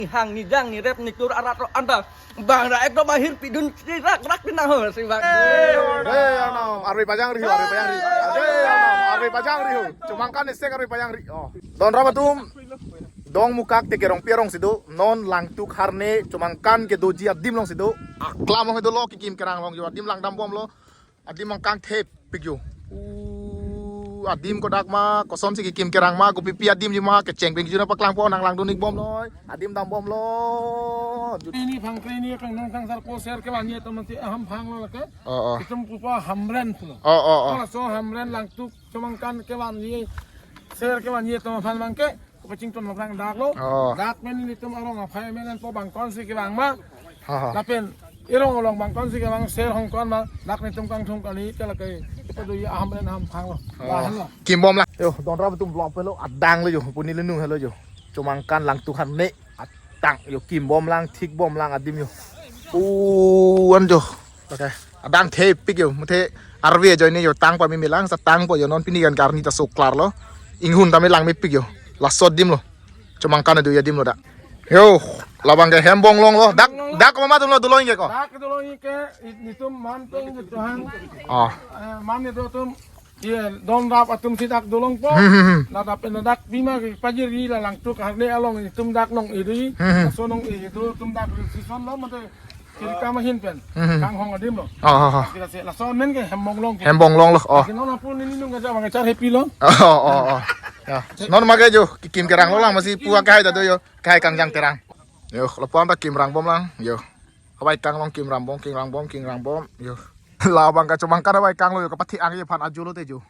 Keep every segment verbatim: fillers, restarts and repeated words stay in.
Nihang, nidang, nirep, nitur, arat ro anda. Bang ra ekdom ahir pidun si rak rak pinang ho si bang. Hei, anam, arve pajang riho, arve pajang riho. Hei, anam, arve pajang riho. Chomangkan esek arve pajang ri. Oh. Don rap atum. Dongmukak Tekerong Pierong si do. Non Langtuk Harne Chomangkan kedoji adim along si do. Aklam along si dolo, kekim kerang along jo, adim langdam bomlo. Adim angkang thepik jo. Uh, adim kodak ma, kosonsi kekim kerang ma, kopipi adimji ma, kecheng pen kejun paklangpo, nang langdun-ik bomlo. Adim dam bomlo. Ini phang kre ini kang nong kang sar ko ser kevanji atum mati aham phanglo lake. Oh, oh. Itum kupa Hamren pulo. Oh, oh, oh. Laso Hamren Langtuk Chomangkan kevanji, ser kevanji atum aphan bangke. Kopachingthon aphrang daklo. Oh. Dak pen nelitum arong aphai amen anpo bangkonsi kevang ma. Ha, ha. Lapen erong along bangkonsi kevang, ser hongkon ma. Dak nelitum kangthung kali ke lake kepadoji ahamren aham phanglo. Oh. Lahenlo. Kim bomlang. Yo, don rap atum vlog pelo adang lo jo. Puni lenu helo jo. Chomangkan Langtuk Harne. Atang jo, kim bomlang, thik bomlang adim jo. Pu an jo. Okay. Adang thepik jo. Muthe arve ajoine jo tang pameme lang, sa tangpo jo, non pini kan karni ta soklar lo. Inghun tame langmepik jo. Laso adim lo. Chomangkan kedoji adim lo dak. Yo, labang ke hem bom longlo. Dak, dak mama atum lo dolong ke ko. Dak dolong ke, i-, nelitum man peng nelitum hang. Ah. Eh, man nelitum, iya, don rap atum si dak dolongpo. Hmm, hmm, hmm. Ladak pen dak bima ke pajir ri la Langtuk Harne along nelitum dak nong-iri. Hmm, hmm. Laso nong-iri atum dak ri season lo mate. Tirikam ahin pen. Hmm. Kanghong adim lo. Oh, oh, oh. Kira se laso amen ke hem bom long. Hem bom longlo. Oh. Kino na pun ini nung kaja bang kajar happy lo. Oh, oh, oh. Ya. Non ma ke jo, kekim kerang lo lang, masi pu akai ta do jo. Kai kangjang terang. Yo, lapu-an ta kim rang bomlang. Yo. Abai kang long kim rang bom, kim rang bom, kim rang bom. Yo. Labang ke Chomangkan abai kang lo jo, kapathe-ang ji aphan ajo lo te jo.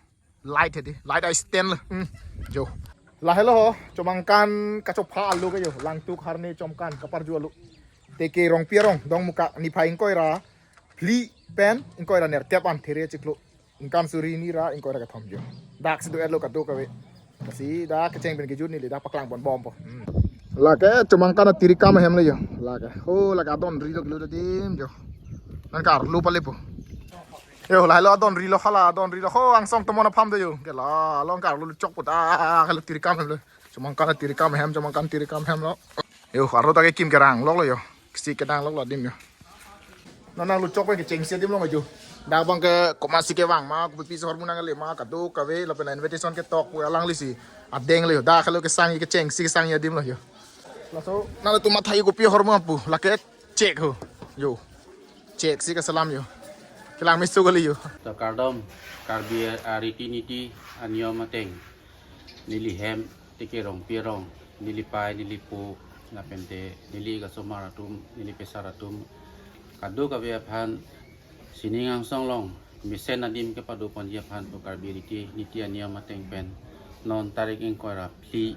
Light hedi, light a stand lo. Hmm. Jo. Lahelo ho, Chomangkan kachopha alo ke jo, Langtuk Harne Chomangkan kaparju alo. Tekerong Pierong, Dongmukak, niphai ingkoi ra phli pen ingkoi ra nerkep an there chiklo. Ingkan suri hini ra ingkoi ra kethom jo. Dak si do-etlo kadokave. Lasi dak kecheng pen kejun neli dak paklang pon bompo. Hmm. Lake Chomangkan atirikam ahem le jo. Lake. Ho, lake adon rilo kilo adim jo. Nang karlu palepo. Yo, lahelo adon rilo, hala adon rilo. Ho, angsong tomon apham do jo. Ke la, along karlu chokpo ta, halo tirikam hem lo. Chomangkan tirikam hem, Chomangkan tirikam hem lo. Yo, arlo ta kekim kerang loklo jo. Kisi kedang loklo adim jo. Non nanglu chok pen kechengsi adim lo jo. Dak bang ke komatsi kevang ma, kopi piso hormu nangle ma, kadokave, lapen invitation ketok pu alanglisi. Adeng lo jo. Dak halo kesang kechengsi kesang adim lo jo. Laso, nangtum mathai kopi hormu pu, lake chek ho. Jo. Chek si keselam jo. Kelang meso kali jo. To kardom, Karbi ariti niti aniyom ateng. Neli hem Tekerong Pierong, neli pai, neli po, lapen te neli kasomar atum, neli pesar atum. Kadokave aphan, sining angsong along, mesen adim kepado ponji aphan pu Karbi riti niti aniyom ateng pen. Non tarik ingkoi ra phli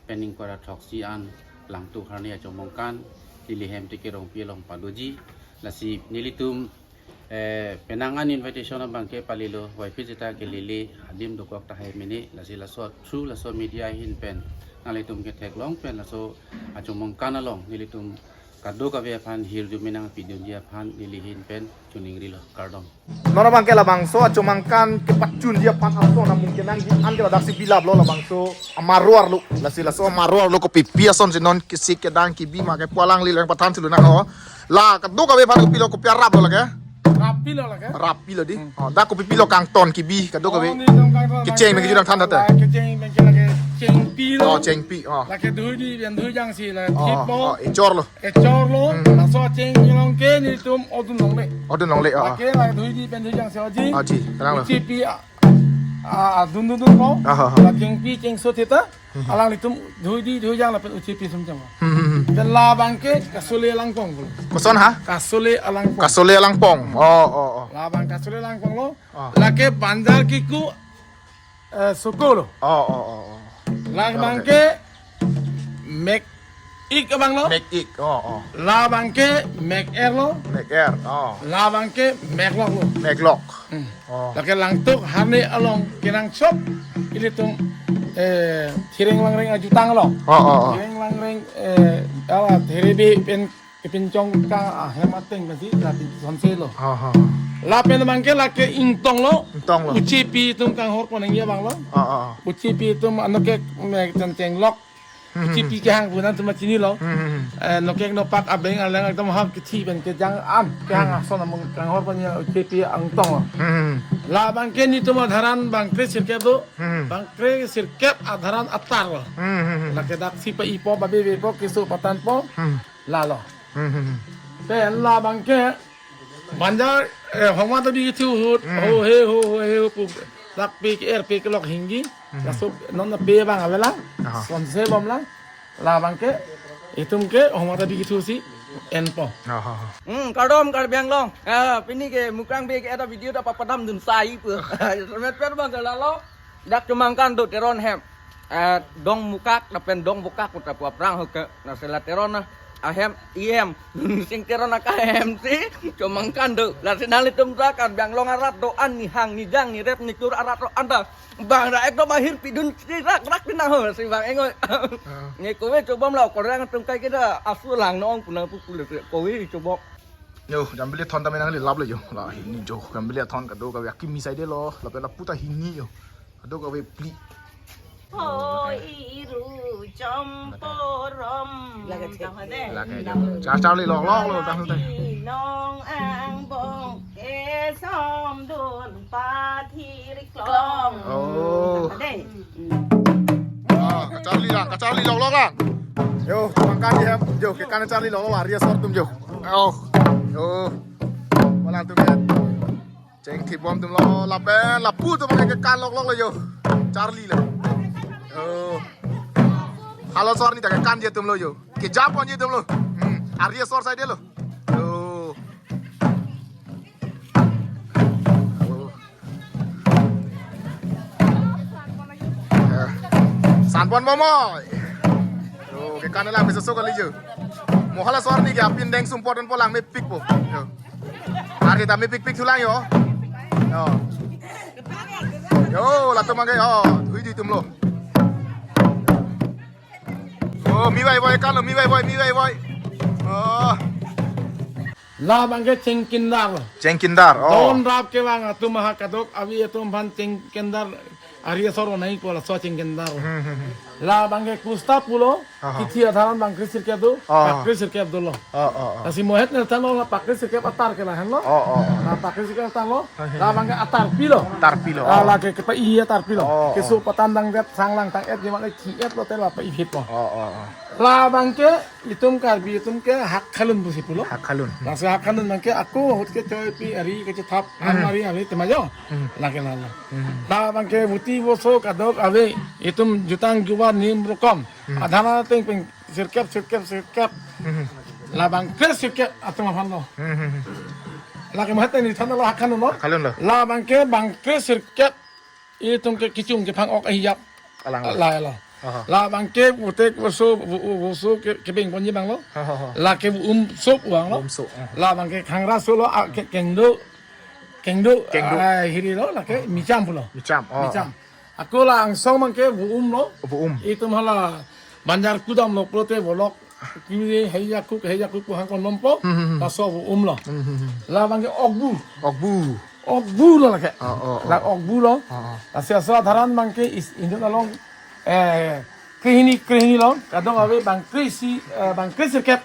pen ingkoi ra throksi an Langtuk Harne Chomangkan, neli hem Tekerong Pierong padoji, lasi nelitum, eh, penang an invitation abang ke palilo, waipi jeta ke lele, adim dokok tahai mene, lasi laso through laso media ahin pen, nanglitum ketheklong pen, laso Chomangkan along, nelitum kadokave aphan hirjume nangpidunji aphan neli ahin pen choningrilo, kardom. Non abang ke labangso Chomangkan kepachunji aphan ason amung kenangji an ke ladak si bilap lo labangso amaro arlo. Lasi laso amaro arlo kopipi ason si non kisi kedang kibi ma ke pu alangli lang pathan si lunang ho. La kadokave aphan kopilo, kopi arap lo lake. Rapi lo lake. Rapi lo di. Hmm. Oh, dak kopipilo kangton kibi kadokave. Oh, nelitum kangton. Kecheng pen kejun nangthan tha te. La kecheng pen ke lake chengpi lo. Oh, chengpi. Oh. Lake dhoidi pen dhoijang si la. Oh, thip lo. Oh, echor lo. Echor lo. Hmm. Laso cheng along ke nelitum odun longle. Odun longle, oh. Lake la dhoidi pen dhoijang si oji. Oji, tenang lo. Uchepi a, a, a, dun dun dun lo. Ah, ah, ah. La chengpi chengso theta. Hmm. Alanglitum dhoidi dhoijang lapen uchepi sumjang. Hmm, hmm, hmm. Pen labang ke kasole alangpong lo. Koson ha? Kasole alangpong. Kasole alangpong. Oh, oh, oh. Labang kasole alangpong lo. Oh. Lake banjar kiku, eh, soko lo. Oh, oh, oh, oh. Labang ke mek-ik abang lo. Mek-ik, oh, oh. Labang ke mek-er lo. Mek-er, oh. Labang ke meklok lo. Meklok. Hmm. Oh. Lake Langtuk Harne along kenangsot ilitum, eh, thireng langreng ajutang lo. Oh, oh, oh. Thireng langreng, eh, ala thirebe pen kepinchong ka ahem ateng pensi la pinchonse lo. Ha, ha, ha. Lapen abang ke lake ingtong lo. Ingtong lo. Uchepi atum kanghor konengji abang lo. Ah, ah, ah. Uchepi atum ano ke me chengcheng lok. Hmm. Chipi kehang pu nangtum chinilo. Hmm. Eh, nokek nopak abeng aleng ekdom ha kithi pen kejang an kehang Hmm. ason among kanghor panya chipi angtong. Hmm. Labangke netum adharan bang kre sirkep do. Hmm. Bang kre sirkep adharan atar lo. Hmm. Lake daksi pa-ipo babe bepo keso patanpo. Hmm. Lalo. Hmm. Pen labangke Banjar, eh, homa ta bi thu hut, Hmm. ho he ho ho he ho pu. Dak pe ke er pe kelok hinggi. Hmm. Laso non na pe bang avelang. Aha. Sonse bomlang. Labangke itum ke homa ta bi thu si enpo. Aha. Hmm, kardom Karbi Anglong. Ah, pini ke Mukrang Bey ke ada video ta papadam dun sai pu. Semet per bang ke lalo. Dak chomangkan do Teron hem. Eh, Dongmukak lapen Dongbukak puta pu aphrang ho ke. Lasi la Teron ahem, ihem. Sing Teron akahem si chomangkan do. Lasi nanglitum ta Karbi Anglong arat do-an, nihang nijang nirep nitur arat do-an ta. Bang ra ekdom ahir pidun si rak rak pinang ho si bang engoi. Ah. Ne kove chobom la korang tum kai keda asu lang nong punang pu pule kove chobom. Yo, Jambili thon tame nanglelap lo yo. La hini jo, Jambili thon kado kave akimi saide lo, lapen lapu ta hini yo. Kado kave phli. Hoi ru chomporom. Lake thek. Tang hade. Lake jo. Char charli lok lok lo tang hade. Nong angbong kesom dun pathir klong. Oh. Tang hade. Ah, kacharli lang, kacharli lok lok lang. Yo, makan di hem. Yo, kekan charli lok lok, ari asor atum yo. Oh. Yo. Malang atum ya. Chengthibom atum lo, lapen lapu atum ke kan lok lok lo yo. Charli lo. Oh. Halaso arni ta ke kan je atum lo yo. Kejapon je atum lo. Hmm. Ari asor saide lo. Yo. Oh. Eh. Sanpon bomoi. Yo, kekan lang bisa so kali yo. Mo halaso arni ke apin deng sumpot dan polang mepikpo. Yo. Ari ta mepikpik thulang yo. Yo. Yo, latum angke yo, hui di atum lo. Oh, mi vai voi kan lo, mi vai voi, mi vai voi. Oh. Labangke chengkindar. Chengkindar, oh. Don rap kevang atum ha kadokave atum aphan chengkindar. Ari asor onai pu laso chengkindar. Hmm, hmm, hmm. Labangke kusta pulo, Aha. kithi adharan bang kre sirkep do, Oh. pak kre sirkep dolo. Oh, oh, oh. Lasi mohet ne than lo la pak kre sirkep atar ke lahen lo. Oh, oh, oh. La pak kre sirkep atar lo, Aha. labangke atar pilo. Atar pilo, Ah, oh. lake kepa-i atar pilo. Oh, Keso oh. patan dang det sang lang tang et jeman et thi et lote la pa-i phit lo. Oh, oh, oh. Labangke itum Karbi itum ke hak khalun pusi pulo. Hak khalun. Lasi hak khalun bangke ako ahut ke choi pi ari kechethap Hmm. an ari ari tema jo. Hmm. Lake lalo. Hmm. Labangke buti boso kadokave itum jutang jubar nim rokom. Hmm. Adhana teng peng sirkep, sirkep, sirkep. Hmm. Labang kre sirkep atum aphan lo. Hmm. Lake mahat ni than lo hak khalun lo. Hak khalun lo. Labangke bang kre sirkep itum ke kichung kephang ok ahijap. Alang lo. La lo. Aha. Labangke butek boso, bu-, boso ke, kebeng ponji bang lo. Ha, ha, ha. Lake bu-um sop uang lo. Bu-um sop, aha. Labangke khangra so lo, ah, ke-, kengdo. Kengdo, Kengdo. ah, hiri lo, lake micham pulo. Micham, oh. Micham. Ako la angsong bangke bu-um lo. Bu-um. Itum hala Banjar kudam lo pulote bolok. Kimi hei jakuk, hei jakuk pu hangkon nompo. Hmm, hmm, hmm. Laso bu-um lo. Hmm, hmm, hmm. Labangke okbu. Okbu. Okbu lo lake. Oh, oh, oh. La okbu lo. Oh, oh. Lasi aso adharan bangke is induk along, eh, krehini, krehini lo. Kadokave bang kre isi, eh, bang kre sirkep.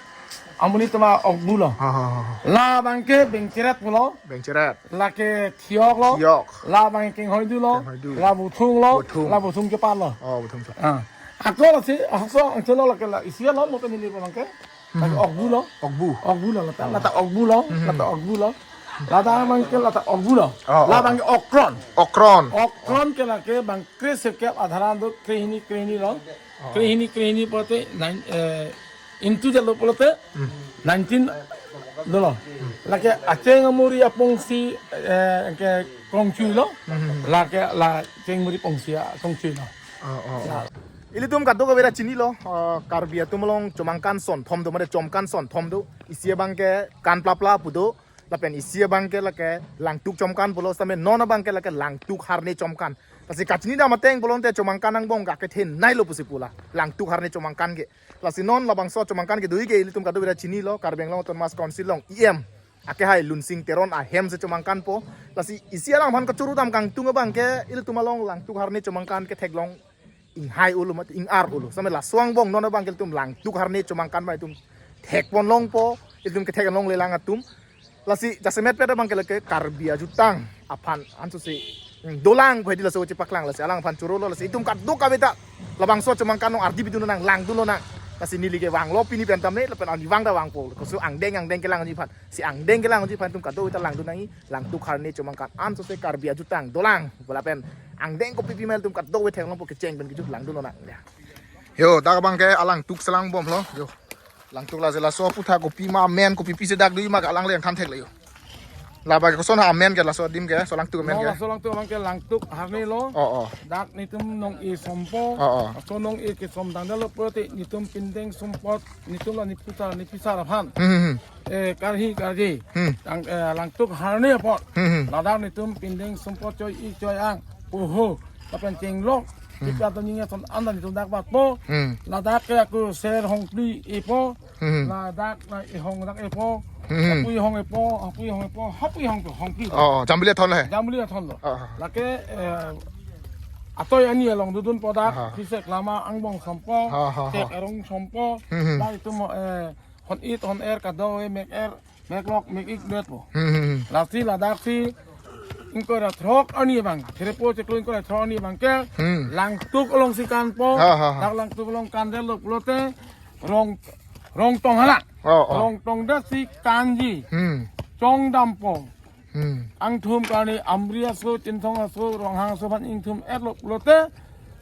Amonit atum okbu lo. Oh, oh, oh. Labangke bengcheret pulo. Bengcheret. Lake thiok lo. Thiok. Labangke kenghoidu lo. Kenghoidu. La buthung lo. Buthung. La buthung chepat lo. Oh, buthung chepat. Ah. Ako lasi, aso, aso lo lake la isi lo mo penili bangke. Lake Hmm. okbu lo. Okbu. Okbu lo, lata, lata okbu lo, Hmm. lata okbu lo. Lata bangke lata okbu lo. Oh, oh. Labangke okron. Okron. Okron ke lake bang kre sirkep adharan do krehini, krehini lo. Oh. Krehini, krehini pulote nine, eh, into jalo pulote Hmm. nineteen dolo. Lake acheng amuri apongsi, eh, ke kongchui lo. Hmm. Lake la cheng muri pongsi a kongchui lo. Oh, oh, oh. Ilitum kadokave ra chinilo, uh, Karbi atum along chomangkan son thom do, mane chomangkan son thom do. Isi abangke Kanplapla pu do, lapen isi abangke lake Langtuk Chomangkan pulo, same non abangke lake Langtuk Harne Chomangkan. Lasi kachini dam ateng pulote chomangkan angbong ke kethenei lo pusi pu la, Langtuk Harne Chomangkan ke. Lasi non labangso chomangkan kedoji ke ilitum kadokave ra chinilo, Karbi Anglong Autonomous Council along E M akehai Lunsing Teron ahem si chomangkanpo. Lasi isi alangliphan kachuru dam kangtung abangke ilitum along Langtuk Harne Chomangkan ketheklong inghai olo mat ingar olo. Same laso angbong non abang ke ilitum Langtuk Harne Chomangkan abang itum thekpon longpo, ilitum kethek longle lang atum. Lasi jasemet pet abang ke lake Karbi ajutang aphan ansose, hmm, dolang pu hedi laso chepaklang, lasi alang aphan chorolo, lasi itum kadokave ta labangso Chomangkan along ardi bidun nang, langdun lonang. Lasi neli ke vanglo pini pen tame, lapen arnivang ta vangpo. Koso angdeng angdeng kelang ji aphan. Si angdeng kelang ji aphan itum kadokave ta langdun nangji, Langtuk Harne Chomangkan ansose Karbi ajutang dolang. Lapen angdeng kopi pi ma ilitum kadokave theklongpo, kecheng pen kejut langdun lonang. Ya. Yo, dak abang ke alangtuk selang bomlo. Yo. Langtuk lasi laso aputhak kopi ma amen, kopi pi si dak do ma ke alangle nangthan thek le yo. Labang ke koson ha amen ke laso adim ke, laso Langtuk amen ke. Laso Langtuk abang ke Langtuk Harne lo. Oh, oh. Dak netum nong-e sompo. Oh, oh. Laso nong-e kesom tangdetlo pulote netum pindeng sumpot, netum la neputar, nepisar aphan. Hmm, hmm, hmm. Eh, karhi karje. Hmm. Tang, eh, Langtuk Harne apot. Hmm, hmm. Ladak netum pindeng sumpot choi-i choi-ang. Oho. Lapen chenglok. Hmm. Kita tu ninge son anda netum dak batpo. Hmm. Ladak ke ako ser hongpli epo. Hmm. Ladak la ehong dak epo. Hmm. Hapui hong epo, hapui hong epo, hapui hong epo, hongpli. Oh, Jambili athon le? Jambili athon lo. Ah, ah. Lake, eh, atoi ani along dodunpo dak, ah, ah, Pisek Lama angbong sompo, ah, ah, ah, Tek Arong sompo, hmm, hmm, la itum, eh, hon it, hon er, kadokave mek er, mek lok, mek ik detpo. Hmm, hmm, hmm. Lasi ladak si ingkoi ra throk ani abang, therepo chiklo ingkoi ra throk ani abang ke, hmm, Langtuk along si kanpo, ha, ha, ha, dak Langtuk along kandetlo pulote, rong, rongtong hala. Oh, oh. Rongtong det si kanji. Hmm. Chongdampo. Hmm. Angthum kani Amri aso, Chinthong aso, Ronghang aso aphan ingthum-etlo pulote,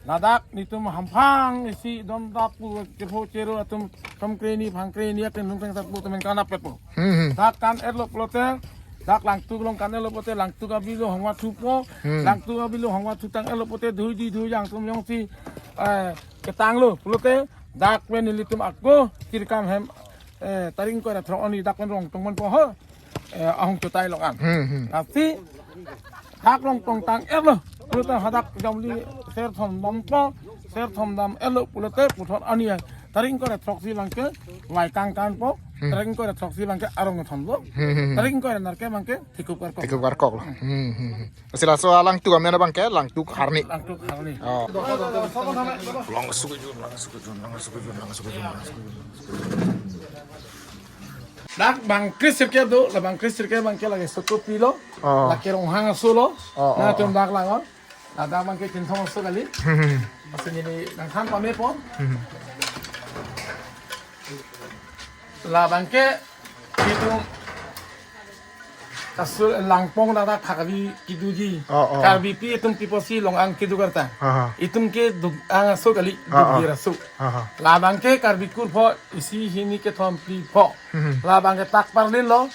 ladak netum hamphang isi don dapu chepho chero atum, tom kreni phang kreni atum nung teng sapu temen kanapetpo. Hmm, hmm. Dak kan-etlo pulote, dak Langtuk along kan-etlo pulote, Langtuk abilo hongva thupo, hmm, Langtuk abilo hongva thutang-etlo pulote, dhui di dhui jang atum jongsi, eh, ketanglo pulote, dak pen nelitum ako, kirkam hem, eh, tarik ingkoi ra throk ani dak pen rongtong manpo ho. Eh, ahong chutai lo kan. Hmm, hmm. Lasi dak rongtong tang-etlo. Pulote hadak Jambili ser thom dampo, ser thom dam-etlo pulote puthot ani ai. Tarik ingkoi ra throksi abang ke vai kang kanpo. Hmm. Tarik ingkoi ra throksi abang ke arong thomlo. Hmm, hmm, hmm. Tarik ingkoi ra nerkep abang ke thekup karkok. Thekup karkok lo. Hmm, hmm, hmm. Lasi laso alangtuk amen abang ke Langtuk Harne. Langtuk Harne. Oh. Langsung ke jun, langsung ke jun, langsung ke jun, langsung ke jun, langsung ke jun. Dak bang kris sirkep do, la bang kris sirkep abang ke lake Sokopi lo, oh, lake Ronghang aso lo. Oh, oh, netum oh. Dak lang o. Ladak abang ke Chinthong aso kali. Hmm. Aso neli nangthan pamepo. Hmm. Labang ke itum kasul langpong ladak Phakavi kedoji. Oh, oh. Karbipi itum piposi long-ang kedo karta. Aha. Itum keduk-ang aso kali, ah, ah, dukdir aso. Aha. Labang ke Karbi kurpho isi hini kethom phli pho. Hmm. Labang ke tak parlin lo,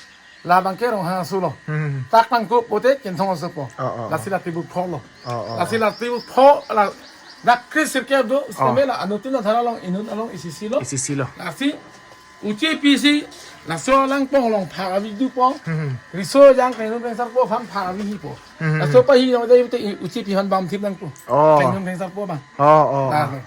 labang ke Ronghang aso lo. Hmm. Tak tangkup pote Chinthong aso po. Oh, oh, oh. Lasi la tibu pho lo. Oh, oh. Lasi la tibu pho la dak kris sirkep do, oh, sitame la anuttin adhar along inut along isi isi lo. Isi isi lo. Lasi uche pisi, laso langpong along Phakavi dopo. Hmm. Riso jang Klengdun Klengsarpo aphan Phakavi hipo. Hmm. Laso pahi along dei te uche pi aphan bam thip nangpo. Oh. Klengdun Klengsarpo abang. Oh, oh, oh. Laso.